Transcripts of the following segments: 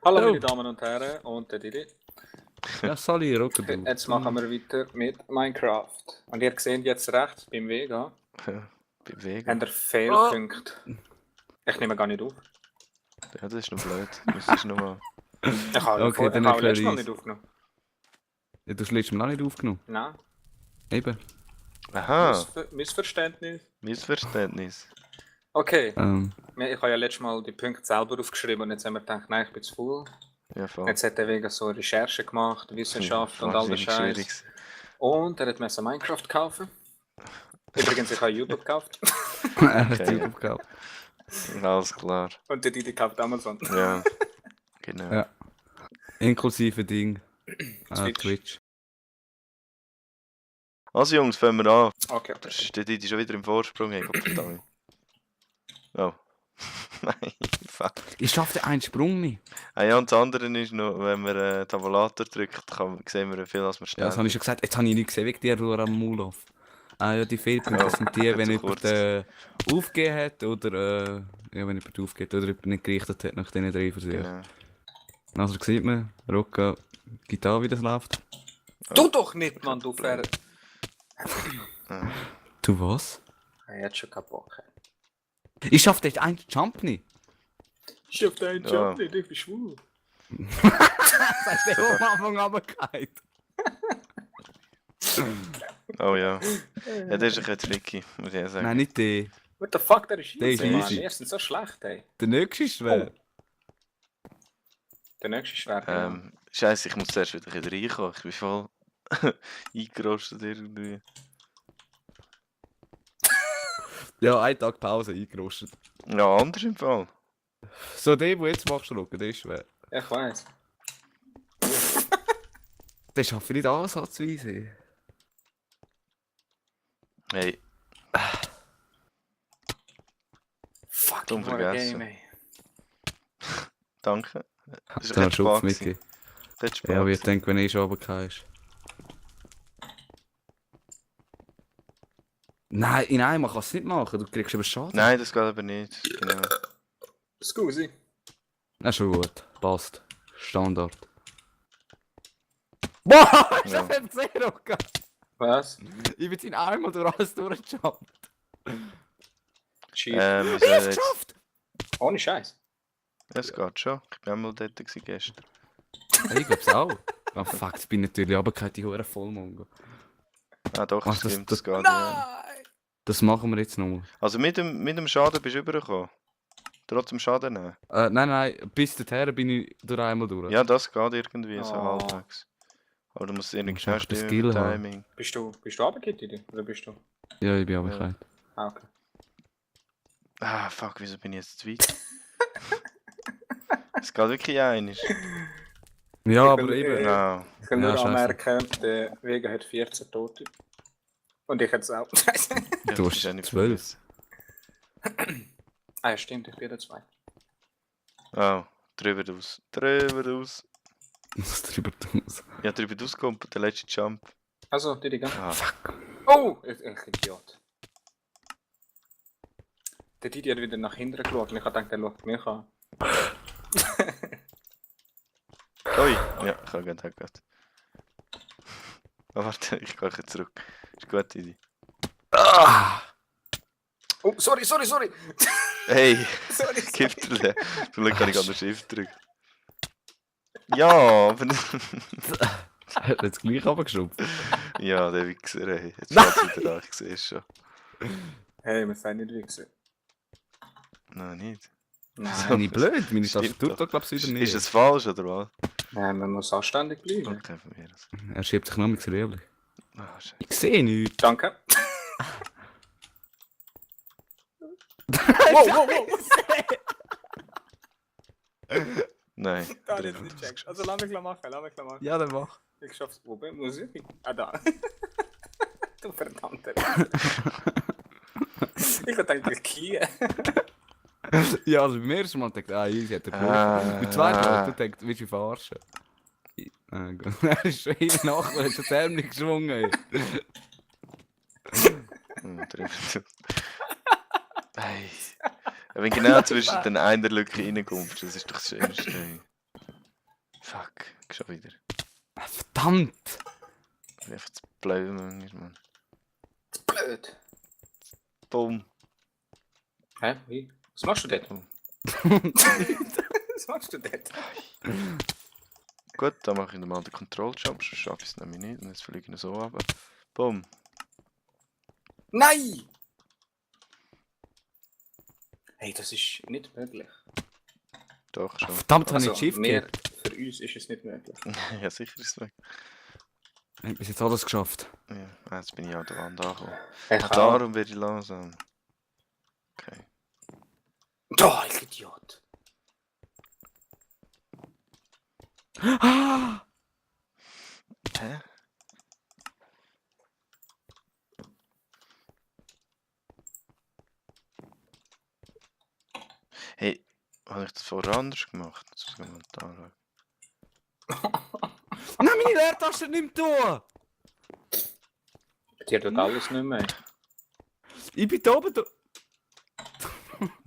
Hallo Oh. meine Damen und Herren und der Didi. Ja, Sali, Rocker, du. Jetzt machen wir weiter mit Minecraft. Und ihr seht jetzt rechts beim Vega, Bewegen. habt ihr Fehlpunkte. Ich nehme gar nicht auf. Ja, das ist noch blöd. Müsstest du nochmal. Ich habe Okay, dann ich habe erkläre letztes Mal ich's. nicht aufgenommen. Ja, du hast letztes Mal auch nicht aufgenommen. Nein, Eben. Aha, Missverständnis. Missverständnis. Okay, Ähm, ich habe ja letztes Mal die Punkte selber aufgeschrieben und jetzt haben wir gedacht, nein, ich bin zu faul. Ja, voll. Jetzt hat der Vega so Recherche gemacht, Wissenschaft und all das Wahnsinnig Scheiß. Und er hat mir so Minecraft kaufen. Übrigens, ich habe YouTube gekauft. er hat Okay. die Aufgabe. Alles klar. Und der Didi kauft Amazon. Ja, genau. Ja. Inklusive Ding. Twitch. Twitch. Also Jungs, fangen wir an. Okay, Da steht die schon wieder im Vorsprung. Hey, Gottverdammt. Oh. Nein, fuck. Ich schaffe einen Sprung nicht. Ah ja, und das andere ist noch, wenn man Tabulator drückt, sehen wir, wie viel als wir Ja, stellen. das habe ich schon gesagt. Jetzt habe ich nicht gesehen, wegen dir nur am Maulauf. Ah ja, die Fehlpunkte Oh, das sind die, hat wenn so jemand kurz aufgegeben hat oder ja, wenn jemand aufgeht oder jemand nicht gerichtet hat nach diesen 3 Versuchen. Genau. Also sieht man, Rocca gibt an, wie das läuft. Du doch nicht, Mann, du Fer... Du was? Er hat schon keinen Bock. Ich schaffe dort einen Jump nicht. Ich hab deinen Ja. Job nicht, ich bin schwul. Seit der am Anfang runtergefallen. Oh ja. Ja, das ist ein bisschen tricky, muss ich sagen. Nein, nicht der. What the fuck, der ist Der ist easy, Mann. easy. Die sind so schlecht, ey. Der nächste ist schwer. Der nächste ist schwer, genau. Scheiße, ich muss zuerst wieder ein bisschen reinkommen. Ich bin voll eingerostet irgendwie. Ja, einen Tag Pause eingerostet. Ja, anders im Fall. So, der, den jetzt machst, Rocca, der ist schwer. Ich weiß. Der schaffe ich nicht ansatzweise. Hey, Fucking Dumm what a vergessen. game, ey. danke. Das Da ein hast bisschen du Schutz Spaß gewesen. mitgegeben. Das hat Spaß Ja, aber ich gewesen. denke, wenn ich schon runtergehst. Nein, in einem kannst du es nicht machen, du kriegst aber Schaden. Nein, das geht aber nicht. Genau. Scusi. Na schon gut, passt. Standard. Boah, ist Ja. das FC, Rocca? Was? Ich bin in einmal durch alles durchgejumpt. Schief. Wir Ich sollen hab's jetzt... geschafft! Ohne Scheiß. Es geht schon. Ich bin einmal dort gewesen gestern. Hey, ich glaub's auch. Oh fuck, jetzt bin ich natürlich runtergefallen, die Hure Vollmongo. Ah doch, Ach, das stimmt, das- das geht. Ja. Das machen wir jetzt nochmal. Also mit dem Schaden bist du rübergekommen. Trotzdem Schaden nehmen. Nein, bis dorthin bin ich durch einmal durch. Ja, das geht irgendwie so Oh. halbwegs. Aber du musst irgendwie musst schnell einfach das stimmen mit Skill haben. Timing. Bist du runtergekippt, Didi? Oder bist du? Ja, ich bin runtergefallen. Ah, okay. Ah, fuck, wieso bin ich jetzt zu weit? Es geht wirklich einig. Ja, Ich aber bin- eben. No. Ich kann Ja, nur scheiße. anmerken, der Vega hat 14 Tote. Und ich jetzt auch. Scheiße. Ja, Du das hast ist auch nicht 12. viel. Ah ja, stimmt, ich bin der 2. Oh, drüber aus. Drüber aus. Was drüber aus? Ja, drüber auskommt der letzte Jump. Also, Didi, gell? Ah, Oh! Ich Idiot. Der Didi hat wieder nach hinten geschaut und ich habe gedacht, er schaut mich an. ui. Ja, ich habe gerade. Oh, warte, ich gehe jetzt zurück. Ist gut, Idee. Ah! Oh, sorry! Hey, Sorry. gib dir den. Du Glück habe ich an den Shift gedrückt. Ja, aber... Er hat jetzt gleich runtergeschraubt. ja, der Wichser, ey. Jetzt schaut es wieder an, ich sehe es schon. Hey, wir sind nicht wichsen. Nein, nicht. Bin ich blöd? Meine Stimmt Tastatur doch. da glaubst du wieder nicht. Ist es falsch, oder was? Nein, man muss anständig bleiben. Okay, von mir aus. Er schiebt sich noch mit rüber. Ah, scheiße. Ich sehe nichts. Danke. Wow! Nein. Da drüber hat nicht aus. gecheckt. Also lass mich machen. Ja, dann mach. Ich schaff's. Wo muss ich? Ah, da. Du verdammter. Ich hab gedacht, ich gehe. Ja, also beim ersten Mal denkt ah, easy, hat er Ah. gewonnen. Beim zweiten Mal, du denkst, willst du mich verarschen? Gut. Er ist schon hinten nach, er hat schon das Ärmel geschwungen. Ey. Drüber aus. Hey. Wenn genau zwischen den einer Lücke reinkommst, das ist doch das Schönste. Fuck, schon wieder. Verdammt! Ich bin einfach zu blöd manchmal, Mann. Blöd. Bumm. Hä? Wie? Was machst du dort? Oh. Was machst du dort? Gut, dann mache ich nochmal den Control-Jump, sonst schaffe ich es nämlich nicht. Und jetzt fliege ich so ab. Bumm. Nein! Hey, das ist nicht möglich. Doch, schon. Verdammt, habe ich Also, nicht Schiff mehr, gehabt. für uns ist es nicht möglich. Ja, sicher ist es weg. Ich habe bis jetzt alles geschafft. Ja, jetzt bin ich an der Wand angekommen. Ich Ach, auch. darum werde ich langsam. Okay. Da, ich Idiot. Ah! Hä? Hey, habe ich das vorher anders gemacht? Das muss ich mal da anschauen. Nein, meine Leertaste nicht mehr tun! Dir tut alles nicht mehr. Ich bin da oben.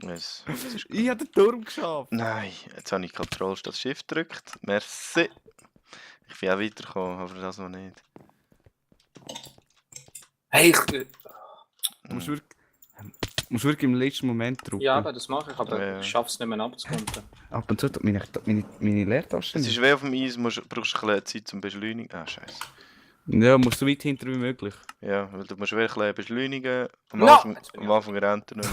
Jetzt ist gut. Ich habe den Turm geschafft. Nein, jetzt habe ich Control statt Shift gedrückt. Merci. Ich bin auch weitergekommen, aber das noch nicht. Hey, Du musst wirklich im letzten Moment drücken. ja, aber das mache ich, aber Ja. ich schaffe es nicht mehr abzukommen. Ab und zu tut meine Leertaste Es nicht. ist wie auf dem Eis, brauchst du ein bisschen Zeit zum Beschleunigen. Ah, scheiße. Ja, musst so weit hinter wie möglich. Ja, weil du musst wirklich ein bisschen beschleunigen. Am No! Anfang, Jetzt bin ich am Anfang rennt er nicht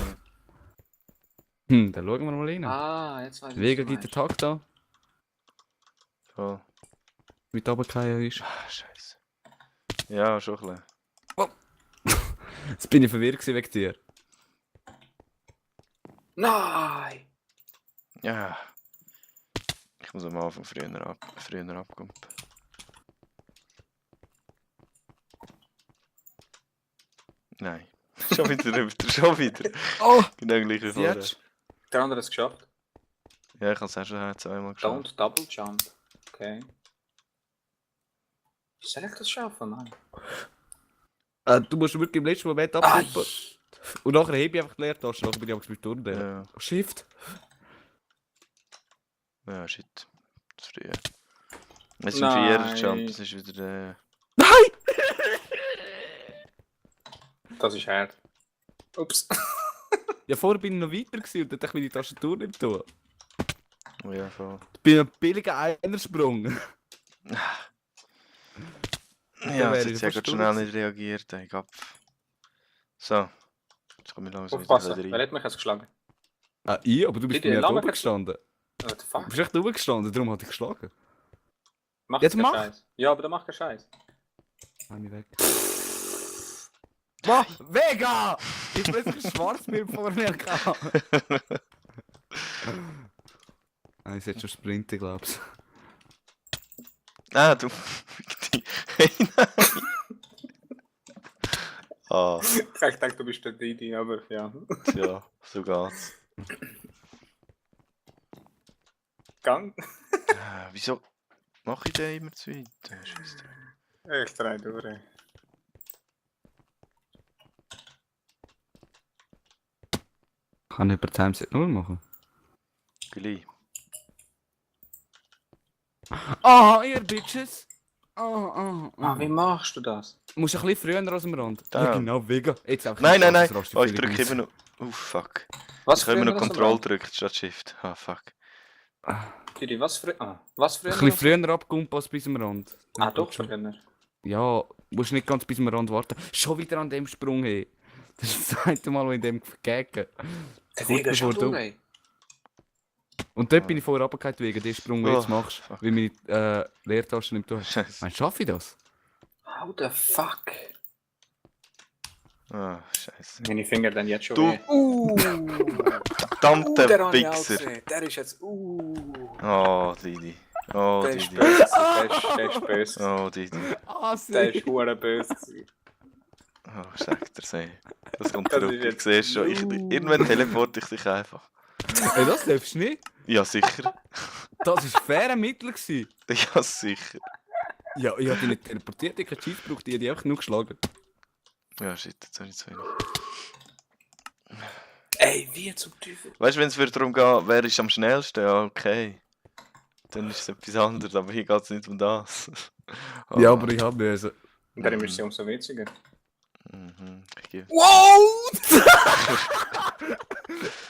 mehr. Dann schauen wir mal rein. Ah, jetzt weiß ich, Wegen was du gibt den meinst. Takt an, So. wie die runtergefallen ist. Ah, scheiße. Ja, schon ein bisschen. Jetzt bin ich verwirrt gewesen wegen dir. Nein! Ja. Ich muss am Anfang früher abkommen. Nein. Schon wieder, schon wieder. Oh! Genau gleich wie vorher. Jetzt? Der andere hat es geschafft. Ja, ich habe es auch schon zweimal geschafft. Don't double jump. Okay. Wie soll ich das schaffen, Mann? Du musst wirklich im letzten Moment Ai. abtippen. Und nachher hebe ich einfach die Leertaste, nachher bin ich aber zum Turm der. Ja, Shift. ja, shit. Das früh. Es ist ein Nein. Vierer-Jump, das ist wieder der... Das ist hart. Ups. Ja, vorher bin ich noch weiter gewesen und dann dachte ich, meine Tastatur nicht tun. Oh ja, voll. Ich bin ein billiger Einersprung. Ja, wäre jetzt ich hat fast schnell durch. nicht reagiert, ey, Gapf. So. Jetzt komme ich langsam Aufpassen, wieder wer hat mich jetzt geschlagen? Ah, ich? Aber du bist Die bei mir Lama oben gestanden. What the Du fuck? bist echt oben gestanden, darum hat ich geschlagen. Mach Jetzt keinen mach. Scheiß. Ja, aber dann mach keinen Scheiß. Nein, ich weg. Boah, Vega! Ich bin ein Schwarzbild vor mir gehabt. Ah, ich sollte schon sprinten, glaubst Ah, du... Hey, nein! Ah, Ich dachte, du bist der Didi, aber ja. ja, so geht's. Gang. Wieso mache ich den immer zu weit? Scheisse. Ich drei durch. Kann ich über Timeset 0 machen? Gleich. Ah, ihr Bitches! Ah. Ah, wie machst du das? Du musst ein bisschen früher aus dem Rand. Da. Ja, genau, Vega. Jetzt einfach Nein, nein, nein! das rastet Oh, ich völlig drücke aus. immer noch... Oh, fuck. Was Ich habe immer noch früher aus dem Control Rand? gedrückt statt Shift. Ah, fuck. Didi, was früher? Was früher? Ein bisschen früher abgekommen als bis zum Rand. Ah, doch, früher. Ja, musst nicht ganz bis zum Rand warten. Schon wieder an dem Sprung, hey. Das ist das zweite Mal, wo ich in dem vergegen. Der Kurz Weg ist schon bevor du- durch, ey. Und dort bin ich vorher runtergefallen wegen dem Sprung, den du jetzt Oh, machst. fuck. Weil meine Leertaste nicht tun. Scheiße. Meinst du, schaffe ich das? How the fuck? Ah, scheiße. Meine Finger dann jetzt schon Du- weh. Verdammter der habe ich auch Wichser. gesehen. Der ist jetzt... Oh, Didi. Oh, Der ist Didi. böse. Der ist böse. Oh, Didi. Ah, Der ist hure böse. gewesen. Oh, sagt er sei. Das kommt Das zurück. ist Ich jetzt- sehe schon. Irgendwann teleporte ich dich einfach. Hey, das darfst du nicht. Ja, sicher. Das war faire Mittel gewesen. Ja, sicher. Ja, ich habe dich nicht teleportiert, ich habe Cheat gebraucht, ich habe dich einfach nur geschlagen. Ja, shit, jetzt habe ich zu wenig. Ey, wie zum Teufel? Weißt du, wenn es darum geht, wer ist am schnellsten? Ja, okay. dann ist es etwas anderes, aber hier geht es nicht um das. Ja, Ah, aber ich habe müssen. Und darum ist sie umso witziger. Ich gebe... Wow!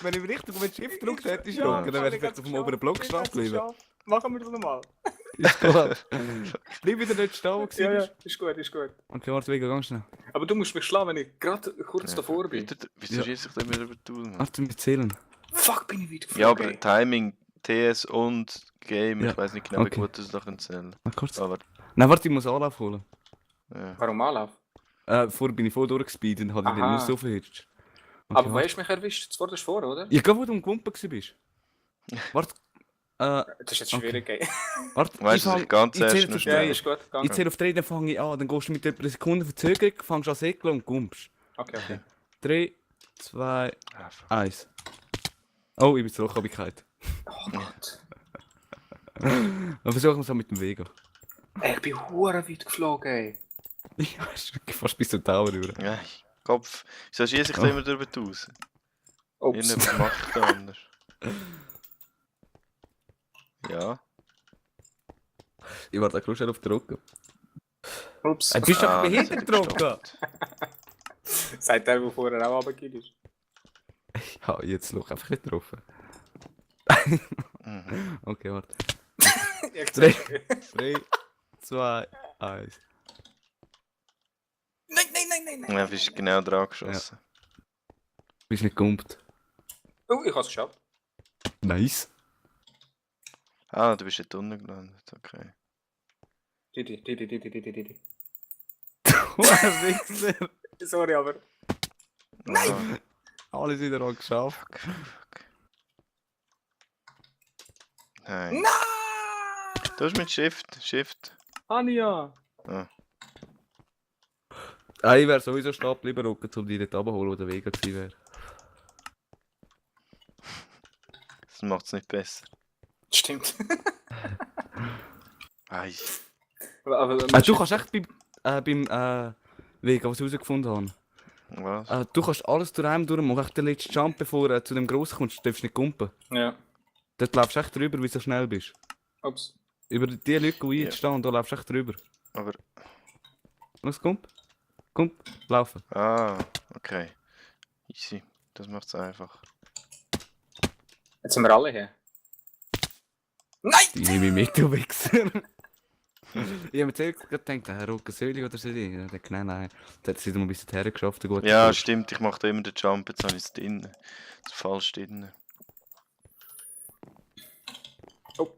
Wenn ich richtig mit Shift gedrückt hätte, Ja, dann wäre ich vielleicht auf dem oberen Block gestanden geblieben. Machen wir das nochmal. Ist gut. Bleib wieder nicht stehen, wo du Ja, ja, bist. ist gut, ist gut. Okay, warte, Vega, ganz schnell. Aber du musst mich schlagen, wenn ich gerade kurz Ja. davor bin. Wieso Ja. schieße ich da wieder über die Tour, Mann? Warte, wir zählen. Fuck, bin ich wieder Ja, aber ey. Timing, TS und Game, Ja. ich weiß nicht genau, wie Okay. gut das noch zählen. Mal kurz. Aber, Nein, warte, ich muss Anlauf holen. ja. Warum Anlauf? Vorher bin ich voll durchgespeedet und habe dich Aha. nicht so verhitscht. Aber wo hast du mich erwischt? Das war vor, oder? Ich glaube, wo du am Gumpen warst. Warte. Das ist jetzt Okay. schwierig, ey. Warte, Weißt du, ich ganz ich erst zähle noch auf Ja, schnell. drei. ist gut, Ich danke. zähle auf 3, dann fange ich an. Dann gehst du mit etwa einer Sekunde Verzögerung, fängst an zu segeln und gumpst. Okay, okay. 3, 2, Ah, fuck. 1. Oh, ich bin Zurückhabigkeit. Oh Gott. Dann versuchen wir es auch mit dem Vega. Ey, ich bin hure weit geflogen, ey. Ja, ist wirklich fast bis zum Tower rüber. Ja, Kopf. Wieso schieße ich da Oh. immer drüber raus? Ups. Irgendwas macht da anders. Ja. Ich warte auch schnell auf den Drucker. Ups. Du bist doch Ah, behindert, das hat er Drucker! gestoppt. Seit der, wo vorher auch runtergegangen ist. Ja, jetzt schau einfach nicht drauf. Mhm. Okay, warte. Ich Drei. sag- 3, 2, 1. Nein, nein, nein, nein, nein. Ja, bist genau dran geschossen. Bist nicht gumpt. Oh, ich hab's geschafft. Nice. Ah, du bist dort unten gelandet. Okay. Didi. Was Wichser! Sorry, aber. Nein! Alles wieder mal geschafft. Fuck, fuck. Nein. Nein! Du hast mit Shift. Anja! Ah, ich wäre sowieso stehen geblieben, um dich dort abzuholen, wo der Vega gewesen wäre. Das macht es nicht besser. Stimmt. Ei. aber Du kannst echt beim Vega, was ich herausgefunden habe. Was? Du kannst alles durch einen durchmachen. Echt den letzten Jump, bevor du zu dem Grossen kommst, du darfst nicht gumpen. Ja. Dort läufst du echt drüber, wie du so schnell bist. Ups. Über die Leute, die Ja. jetzt stehen, da läufst du echt drüber. Aber. Los, gump. Gump. Laufen. Ah, okay. Easy. Das macht's einfach. Jetzt sind wir alle hier. Nein! Die nehme ich mit, du Wichser. Ich habe mir zuerst gedacht, Herr Rockensöli oder so. Ich dachte, nein. Da hat es wieder mal ein bisschen hergeschafft. einen guten Ja, Kurs. stimmt. Ich mache da immer den Jump. Jetzt habe ich es drin. Das ist falsch drin. Oh.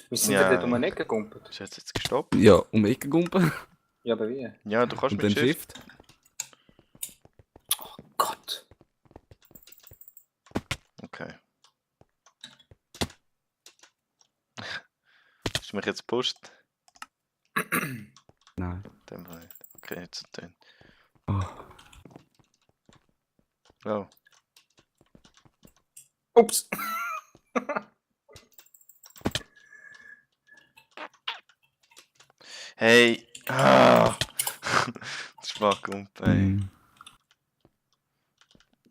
Wir sind Ja. ja dort um eine Ecke gegumpelt. Ist jetzt gestoppt? Ja, um die Ecke gumpen. Ja, aber wie? Ja, du kannst Und mit dann Shift. Shift. Gott. Okay. Hast du mich jetzt gepusht? Nein. Dem Fall nicht. Okay, jetzt den. Oh. Oh. Ups. Hey! Ah! Schwach Gump, ey. Mm.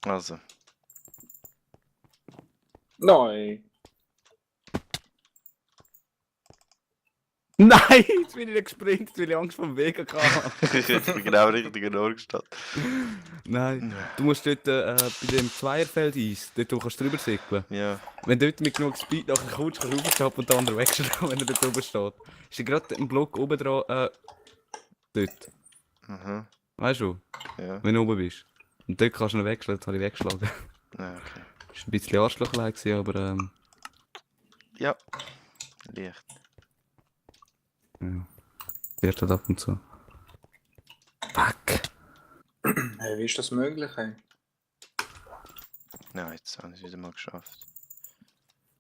Also. Nein. Nein, jetzt bin ich nicht gespringt, weil ich Angst vor dem Weg hatte. Ich bin genau richtig in Ordnung gestanden. Nein, du musst dort bei dem Zweierfeld Eis, dort kannst du drüber segeln. Ja. Wenn du dort mit genug Speed nachher kommst, kannst du raufstoppen und der andere wegschlagen, wenn er dort oben steht. Ist ja gerade im Block oben dran, dort. Mhm. Weißt du, Ja. wenn du oben bist. Und dort kannst du ihn wegschlagen, das habe ich weggeschlagen. Ja, okay. Ist ein bisschen Arschlochlein gewesen, aber Ja. Leicht. ja. Wird halt ab und zu. Fuck! Hey, wie ist das möglich, ey? Ja, jetzt habe ich es wieder mal geschafft.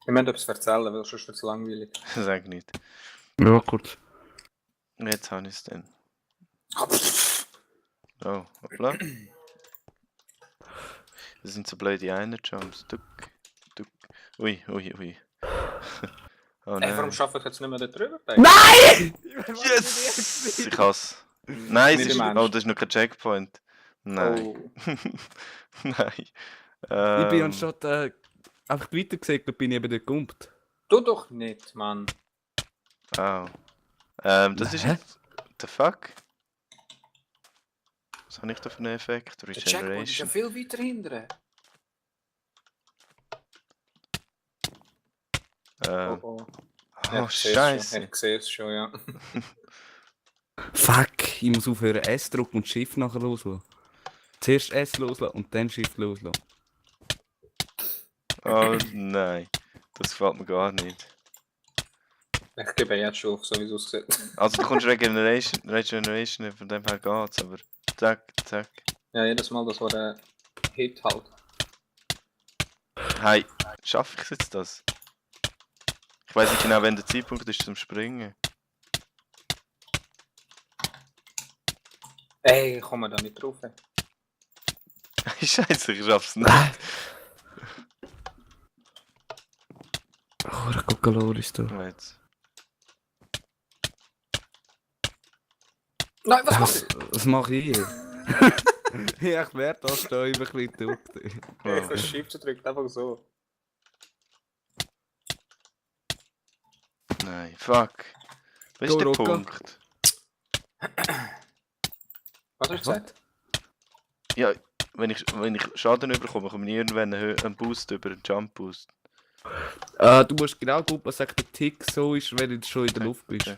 Ich möchte etwas erzählen, weil sonst wird es langweilig. Sag nicht. Ja, kurz. Jetzt habe ich es dann. Oh, hoppla. Das sind so blöde Einer-Jumps. Duck. Ui. Oh Ey, warum nein. schaffe ich jetzt nicht mehr da drüber? Nein! Yes! Ich hasse. Nein, es Nicht ist... im Oh, Ernst. das ist noch kein Checkpoint. Nein. Oh. Nein. Ich bin anstatt einfach weiter gesegelt, bin ich eben dort gekumpelt. Du doch nicht, Mann. Oh. Das ist Hä? jetzt... The fuck? Was habe ich da für einen Effekt? Der Checkpoint ist ja Regeneration. viel weiter hinten. Oh oh. Oh, Scheiße. Ich sehe es schon, ja. Fuck, ich muss aufhören S drücken und Shift nachher loslassen. Zuerst S loslassen und dann Shift loslassen. Oh nein. Das gefällt mir gar nicht. Ich gebe jetzt schon auf, so wie es aussieht. Also du kommst Regeneration, von dem her geht's, aber... Zack, zack. Ja, jedes Mal, das war der Hit halt. Hey, schaffe ich jetzt das? Ich weiß nicht genau, wann der Zeitpunkt ist zum Springen. Ey, ich komme da nicht drauf. Ey. Scheiße, ich schaff's nicht. Oh, der Kokolor ist da. Jetzt. Nein, was machst du? Was mache ich? Ja, ich werde das da über ein bisschen durch. Ich Oh. habe Shift gedrückt, einfach so. Nein, fuck. Was ist Go, der Rocco. Punkt? Was hast du gesagt? Ja, wenn ich Schaden bekomme, komme ich irgendwann einen Boost über einen Jump Boost. Du musst genau gucken, was sagt der Tick so ist, wenn du schon in der Luft bist. Okay.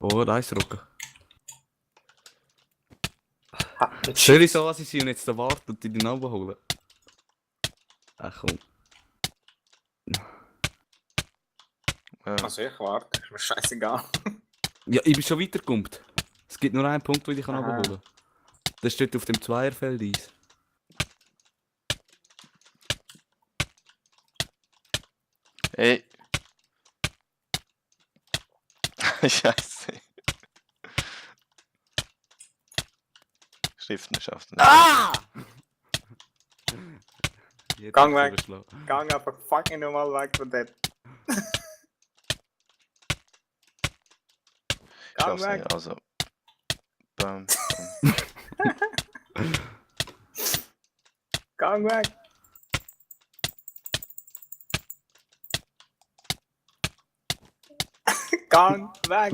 Oh, da ist Rocco. Mit Soll ich so was sein und jetzt da warten und die Namen holen? Ach komm. Also ich warte, ist mir scheißegal. Ja, ich bin schon weitergekommen. Es gibt nur einen Punkt, den ich Aha. abholen kann. Das steht auf dem Zweierfeld Eis. Hey. Scheiße. Schriften schafft nicht. Ah! Jetzt Gang hat's weg. überschlagen. Gang einfach fucking normal weg von dort. Gang Schaff's weg. nicht, also. Bam, Gang weg. Gang weg.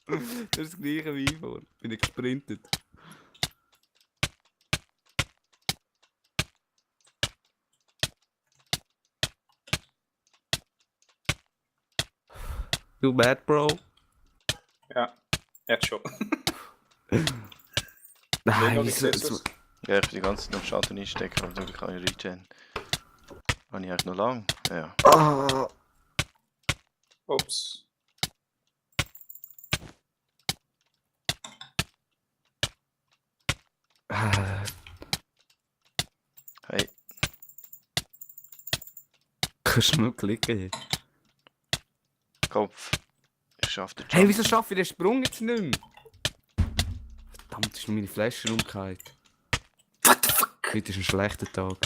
Das ist das gleiche wie ich vor. Bin ich gesprintet. Too bad, bro. Ja, jetzt schon. Nein, Lego, wie wieso? siehst du's? Ja, ich bin die ganze Zeit noch Schaden einstecken, aber dann kann ich regen. Habe ich eigentlich noch lang? Ja. Ah. Ups. Ah, Hey, kannst du nur klicken? Kopf. Ich schaff den Jump. Hey, wieso schaffe ich den Sprung jetzt nicht mehr? Verdammt, ist noch meine Flasche umgekehrt. What the fuck? Heute ist ein schlechter Tag.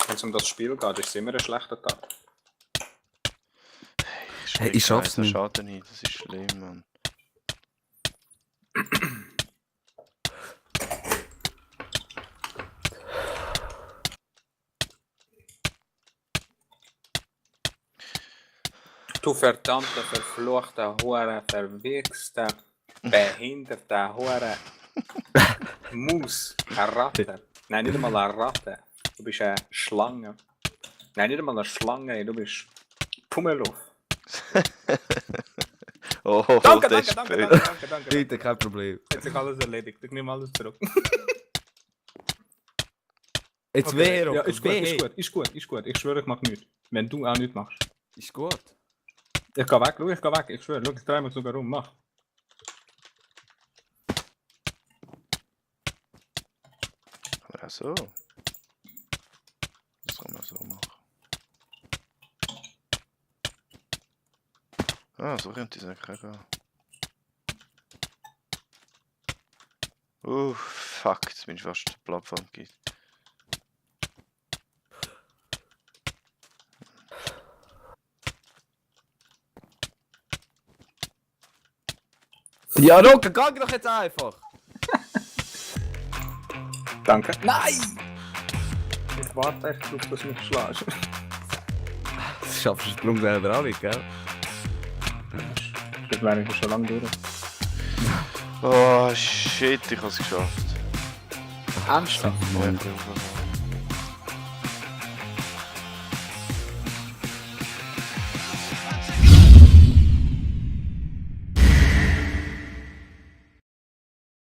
Wenn es um das Spiel geht, ist es immer ein schlechter Tag. Hey, ich schaff's den nicht. Schaden nicht, das ist schlimm, Mann. Du verdammter, verfluchter, hure, verwichster, behinderter, hure Maus, eine Ratte. Nein, nicht einmal eine Ratte. Du bist eine Schlange. Nein, nicht einmal eine Schlange, du bist Pummeluff. Oh, Danke, der danke, ist danke, blöd. danke, danke, danke. Bitte, kein Problem. Jetzt ist alles erledigt, ich nehme alles zurück. Jetzt Okay. wer, Ja, Rocco, ist gut, wer? ist gut, ist gut, ist gut. Ich schwöre, ich mach nichts. Wenn du auch nichts machst. Ist gut. Ich geh weg, schau, ich geh weg. Ich schwöre, schau, ich drehe mich sogar um, mach. Aber auch so. Das kann man so machen. Ah, so könnte ich es eigentlich auch gehen. Fuck, jetzt bin ich fast die Plattform geht. Ja, Rucke, geh doch jetzt einfach! Danke. Nein! Ich warte echt darauf, dass du mich schlägst. Das schaffst du den Sprung selber auch nicht, gell? Das wäre ich schon lange durch. Oh shit, ich hab's geschafft. Ernsthaft? Mann. Ja,